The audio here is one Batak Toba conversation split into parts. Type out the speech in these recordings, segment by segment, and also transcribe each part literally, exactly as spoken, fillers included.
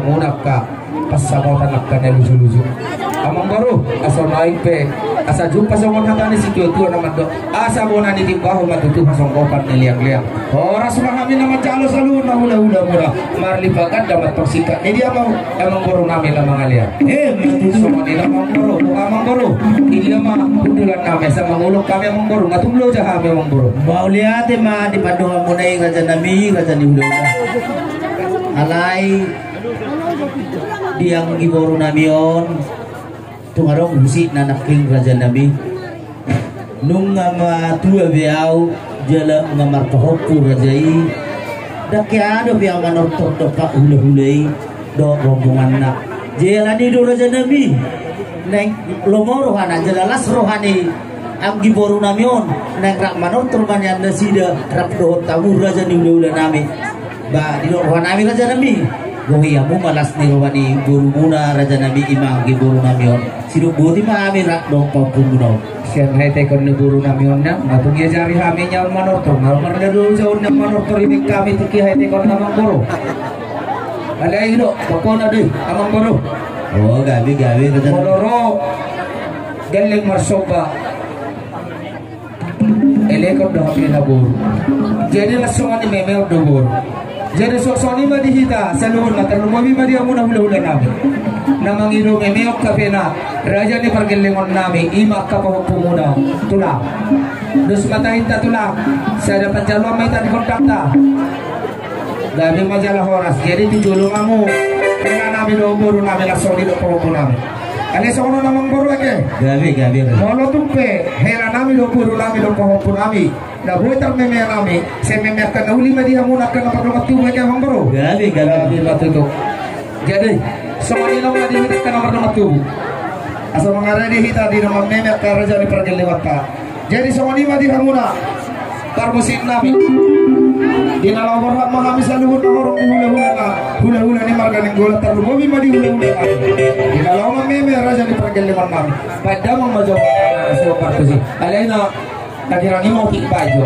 Muna angka pansamotan angka na luju-luju. Amangboru, asa naeng pe, asa jumpa songon hata ni situatua na mandok, asa bona ni timbahu ma tutu hasonggopan ni liang-liang. Horas ma hami na manjalo saluhutna hula-hula muna. Marlipat ganda ma antong singkat ni dia ma amangboru nami na mangalean. Emma tutu. Songon i ma amangboru, amangboru. Di dia ma hundulan nami, asa mangulak hami amangboru, nga tung loja hami amangboru. Mauliate ma di pandohan muna i raja nami, raja ni hula-hula. Alai di anggi boru nami on, tung adong husikna nangkin raja nami. Nunga matua be au, jala nunga marpahompu raja i. Ndang hea dope au manortor dompak hula-hula i dohot rombonganna. Jala i do raja nami, naeng lomo rohana, jala las roha ni anggi boru nami on, naeng rap manortor ma nian nasida rap dohot hamu raja ni hula-hula nami. Ba, didok roha nami raja nami, bohi hamu ma las ni roha ni boru muna raja nami, i ma anggi boru nami on. Sidok boti ma hami rap dohot pahompu muna on. Sian haeteon ni boru nami on nang, nga tung diajari hami nian manortor, nga marlado jaon nian manortor, i ma hami tingki haeteon amangboru. Alai i do, pokokna do i amangboru. O, gabe, gabe, raja nami. Molo ro gelleng marsomba, elek on do hami na boru. Jadi las songon i meme on do boru. Jadi songon i ma di hita saluhutna, tarlumobi ma di hamuna hula-hula nami na mangido meme on, hape na raja ni pargellengon nami, i ma angka pahompu muna tulang. Dos ma tahinta tulang, sada panjaloan ma hita di kondangta. Gabe ma jala horas. Jadi tu jolo ma hamu, hela nami dohot boru nami, las songon i dohot pahompu nami. Alai songon on amangboru ate. Gabe, gabe. Molo tung pe hela nami dohot boru nami dohot pahompu nami na boi tarmeme nami, sai meme angka na uli ma di hamuna angka na pardongan tubu ate amangboru. Gabe, gabe. Gabe ma tutu. Jadi songon i ma di hita angka na pardongan tubu, asa mangarade hita di na marmeme angka raja ni pargellengonta. Jadi songon i ma di hamuna parmusik nami. Di na laho borhat ma hami saluhutna horong ni hula-hula na, hula-hula ni marga Nainggolan, tarlumobi ma di hula-hula nami. Di na laho marmeme raja ni pargellengon nami, baen damang ma jo hata na so partusi. Alai na, na girang i ma otik bajo.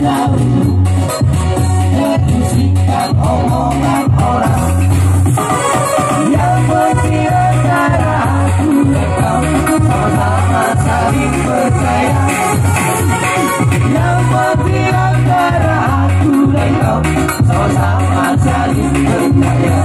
Teruskan omongan orang. Yang penting antara aku dan kau sama-sama saling percaya. Yang penting antara aku dan kau sama-sama saling percaya.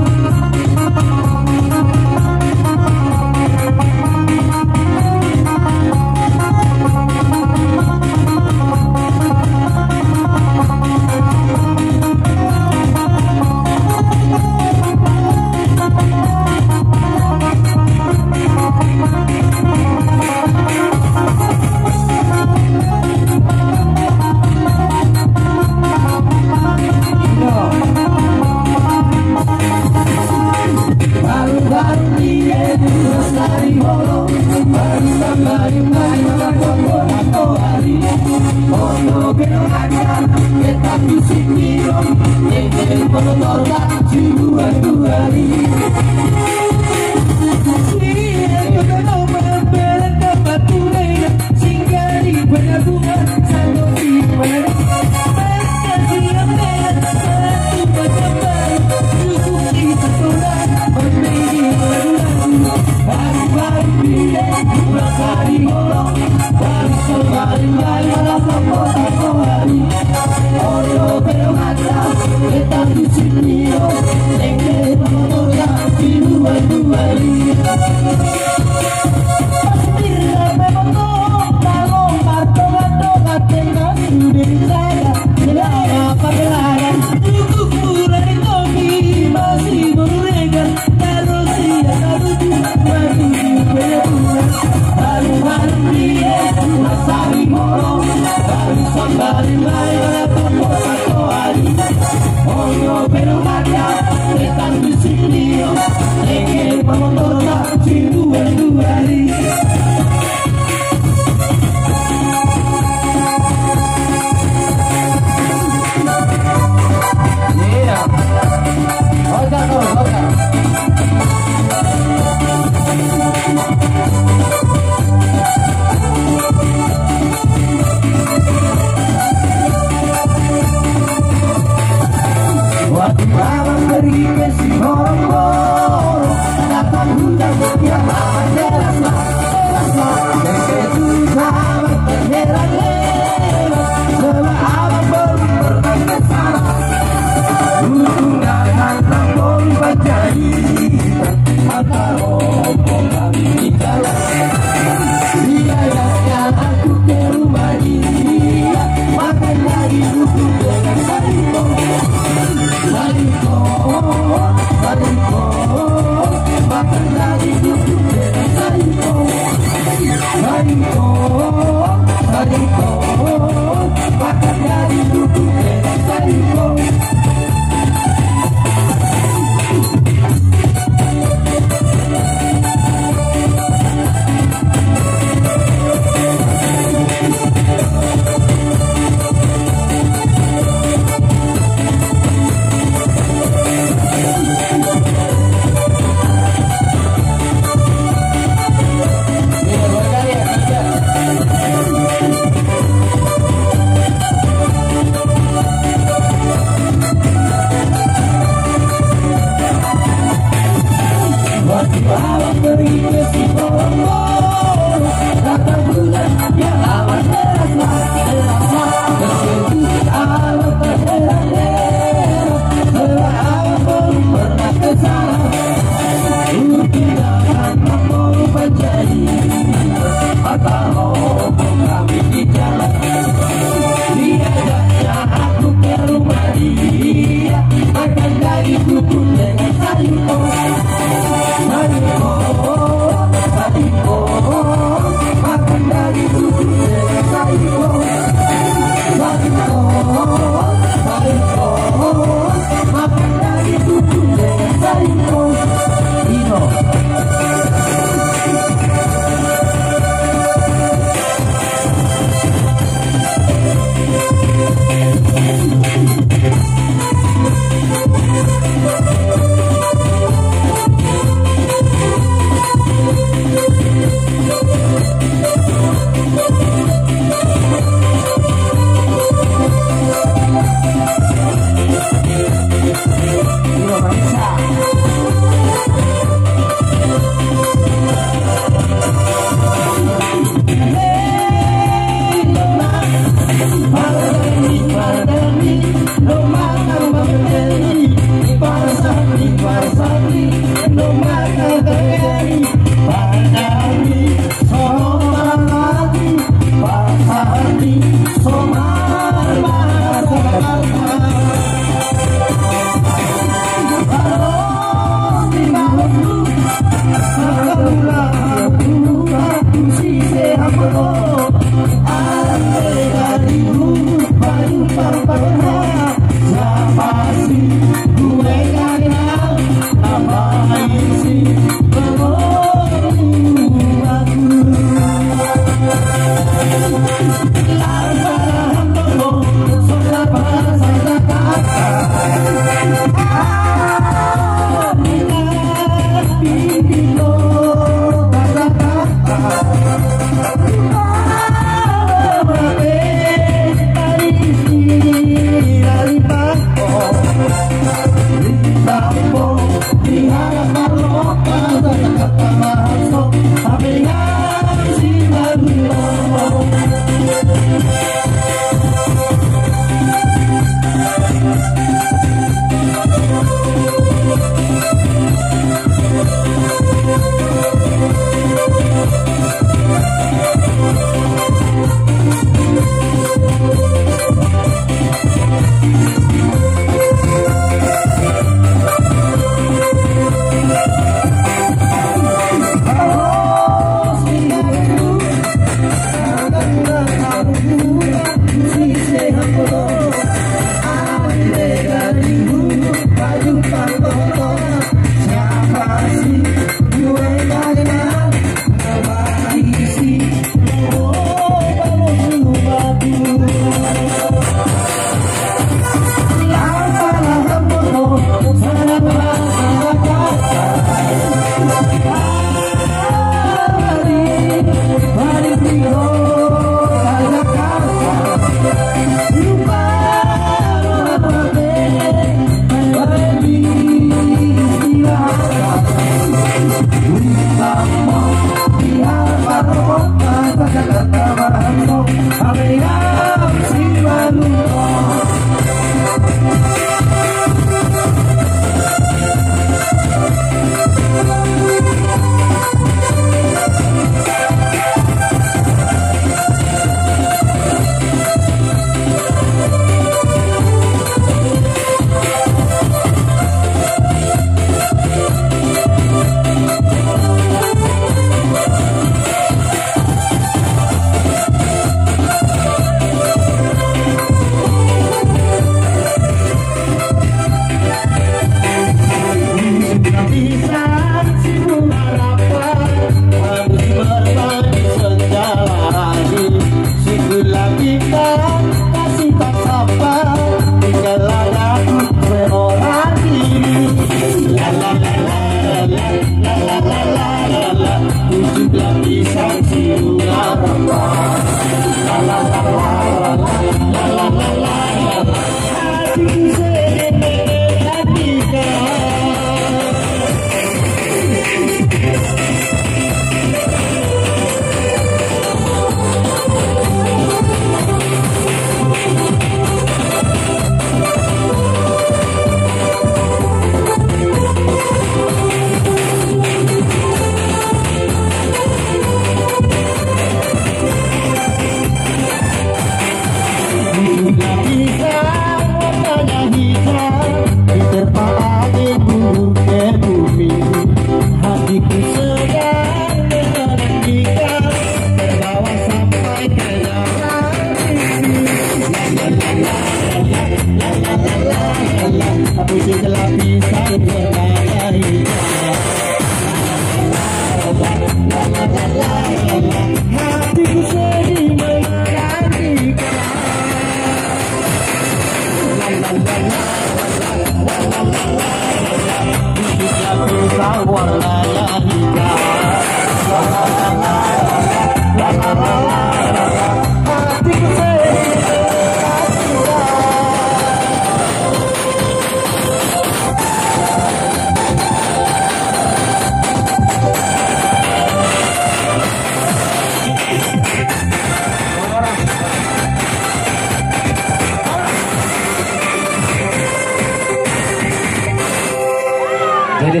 Jadi,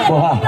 boha.